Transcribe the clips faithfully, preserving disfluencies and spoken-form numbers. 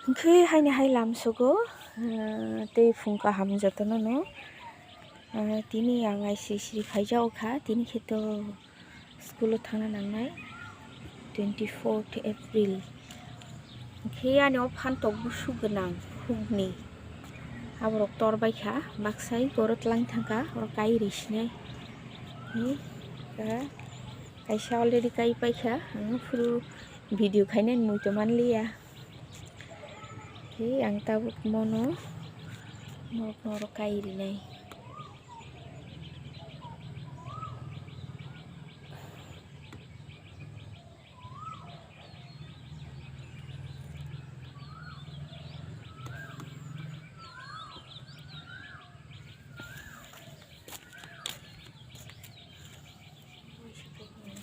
Hwnkhe haini hai lamsogo, ah, tei phung kaham jotono no, ah, tini ang ai siri siri phaijak kha, tini khe to school o thangna nangnai twenty fourth April. Hwnkhe ani o phantok busu gwnang hukni aborok tor bai kha, baksai goro tlang thang kha, oro kai ri sinai. Hi, ah, kaisa already kai pai kha, ang phuru video khainani mui to man liya. Khe ang tabuk mono norok norok kai rinai.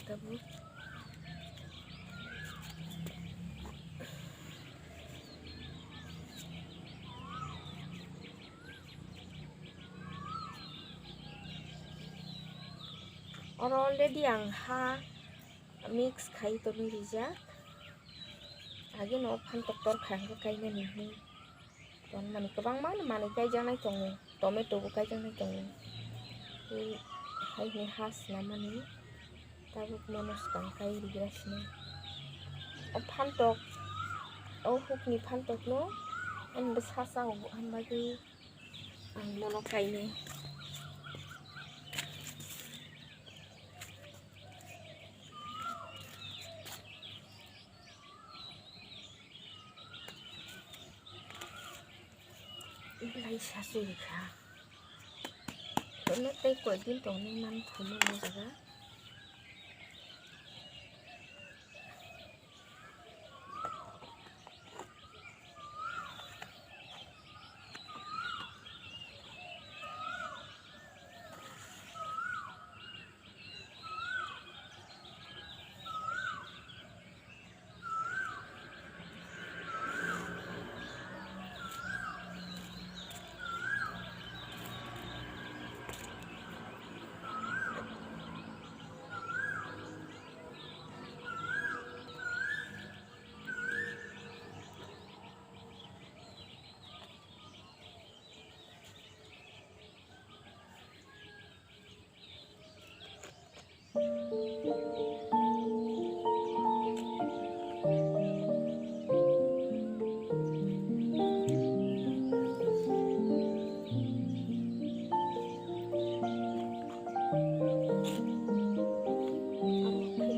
Tabuk. Oro already ang ha mix khai tongwi rijak. Ageno phantok tor kha hwnkhe kainani hwnwi. Ton manwi kwbangma manwi kaijaknai tongo, tomato bo kaijaknai tongo. Tei hai hwnwi ha swnamani tabuk mono swkang kai rigra sini. O phantok, o hukni phantokno ani bwsa cha o, hambai khe ang mono kainai. Belai sasui kha. Kono tei koi din tongni man phumu no jaga.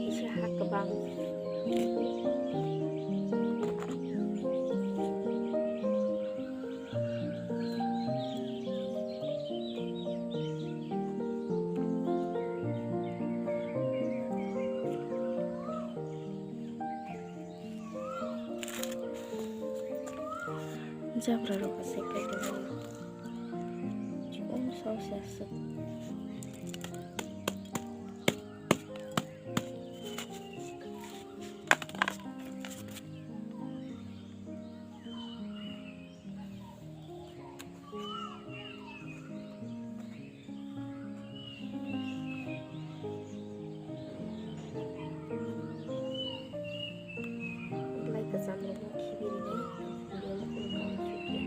Kisa ha kwbang. Jabra rok se kai tongo. Chikon sauce aswk. Belai kwcham rokno khibi rinai, belai kheno kaham sukya.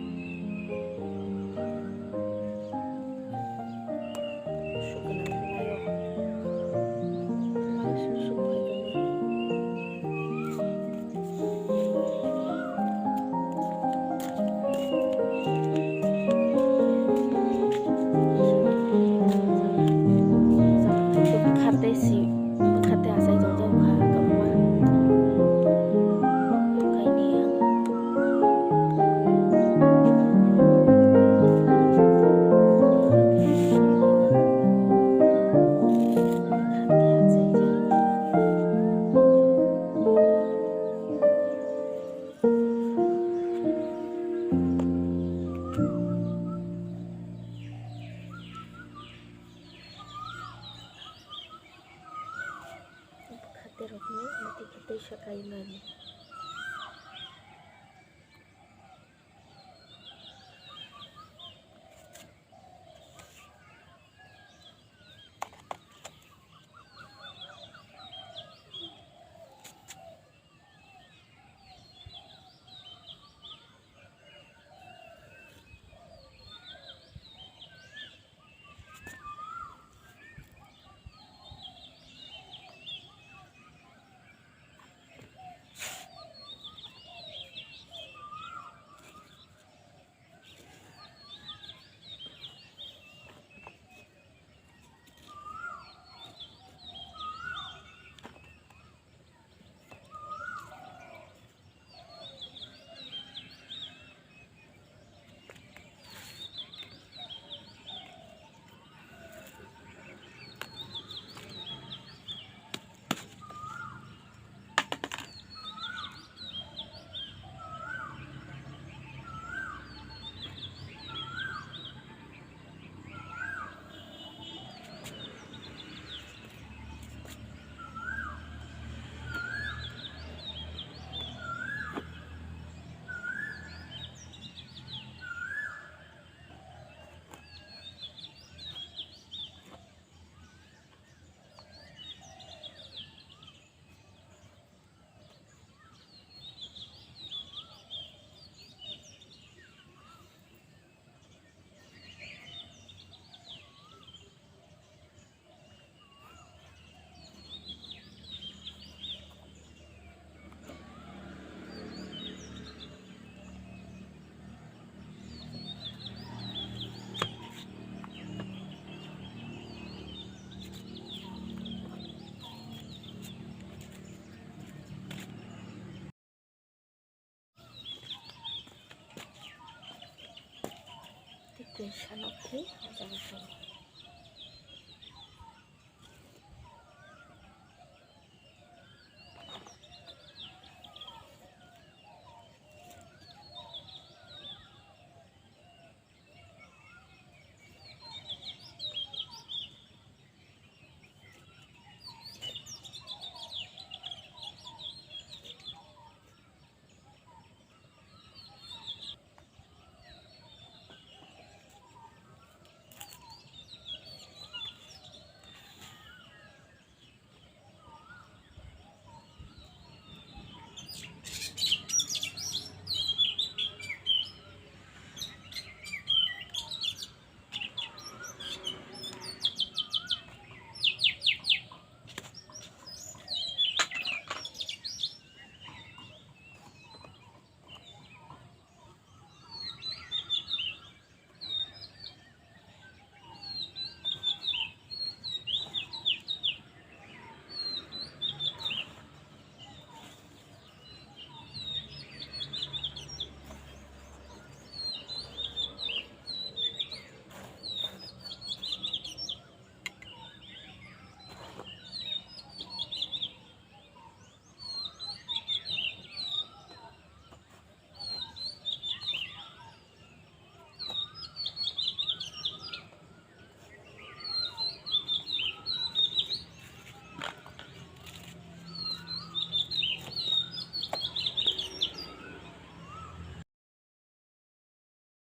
Tei sanok khe o jaga tongo.